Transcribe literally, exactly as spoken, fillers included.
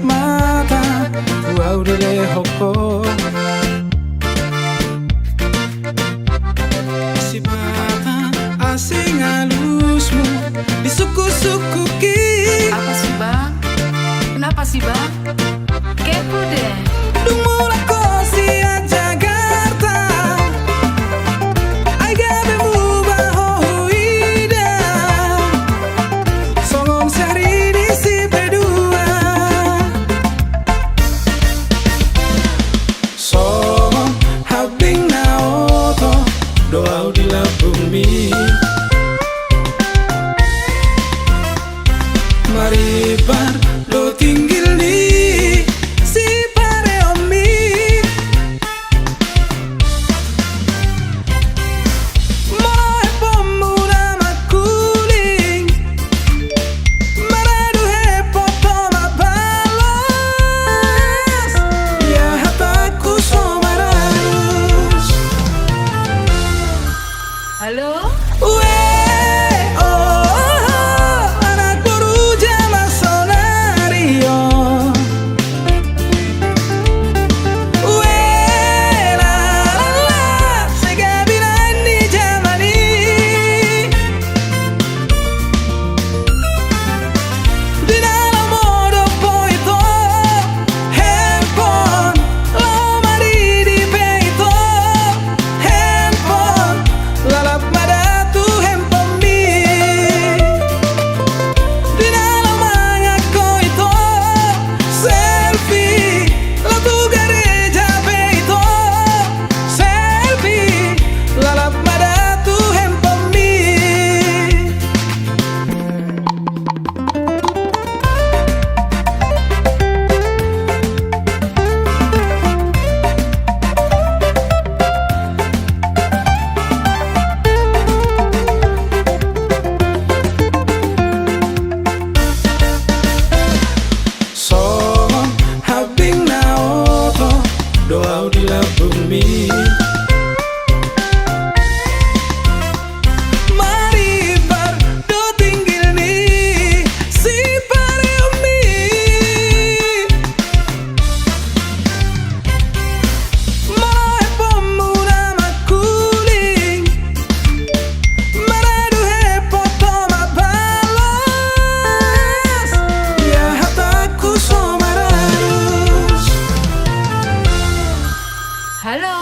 Mata, hu au dilehon ho. Sipata asing alusmu, disungkun-sungkuki. Apa sih, Bang? Kenapa sih, Bang? Kepo deh. Dung mulak ho sian Jakarta, ai gabe muba ho huida. Songon sehari disi pe dua. Songon hambing na oto do au di lambungmi. Maripar do tinggil ni sipareonmi. Molo hepon muna mangkuling, maradu hepon ho ma balos. Ia hatangku so maralus. Halo? Ue, oh, oh, oh, anak boru jaman sonari on. Ue, la, la, la, sai gabe nai ni jaman i. Di na lomo do poit ho hepon, lomo maridi pe ito hepon, lalap ma da tu hepon mi. Di na lomo mangan ho ito selfie, laho tu gareja pe ito selfie, lalap ma da tu hepon mi. Songon hambing na oto do au di lambungmi. Maripar do tinggil ni sipareonmi. Molo hepon muna mangkuling, maradu hepon ho ma balos. Ia hatangku so maralus. Halo.